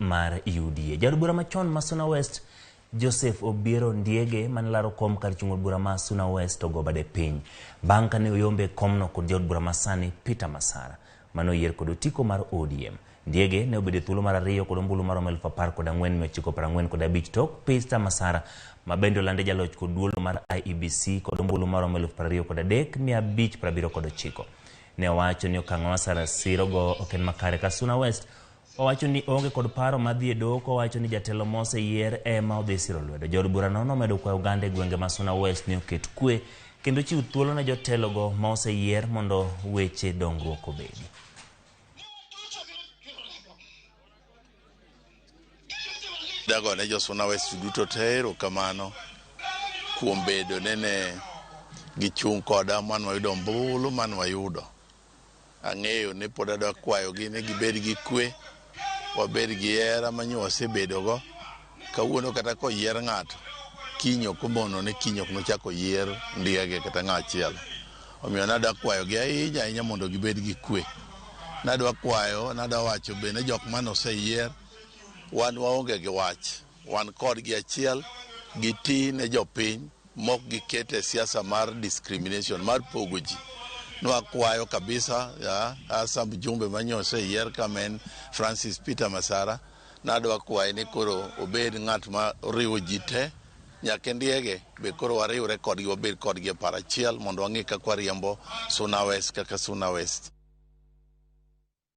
mar UDA. Jaod bura machon ma Suna West Joseph Obiero Ndiege mane laro kom kar chung' od bura ma Suna West ogo bade piny bang' kane oyombe e komno kod jaod bura masani Peter Masara mane oyier kod otiko mar ODM. Ndiege ne obedo e thuolo mar ariyo kod ombulu maromo 14,945 tok Peter Masara ma bende olande jaloch kod duolo mar IEBC kod ombulu maromo 23,579. Ne owacho ni okang' ma Masara sirogo ok en makare ka Suna West owacho ni oonge kod paro mar dhi e doho kowacho ni jatelo moseyier ema odhi siro lwedo. Jaod burano nomedo kwayo oganda e gwenge ma Suna West ni oket kwe kendo chiw thuolo ne jotelogo ma oseyier mondo weche dongruok obedi. Dagone jo Suna West duto te erokamano kuom bedo nene gichung' koda man wayudo ombulu man wayudo. Ang'eyo ni pod adwa kwayogi ni gibed gi kwe, wabed gi hera manyo wasebedogo. Kawuono kata koyier ng'ato, kiny ok omono ni kiny ok nochak oyier Ndiege kata ng'a chielo. Omiyo nadwa kwayogi ahinya ahinya mondo gibed gi kwe. Nadwa kwayo, nadwa wacho bende jok mane oseyier, wan waonge gi wach. Wan kodgi achiel, giti ne jopiny mok gikete siasa mar discrimination, mar pogo ji. Nwakwayo kabisa ya, asa mjumbe manyo oseyier kamen Francis Peter Masara, nadwa kwaye ni koro obed ng'at ma riwo ji te nyaka Ndiege be koro wariwre kodgi wabed kodgi e paro achiel mondo wang'e kaka wariembo Suna West kaka Suna West.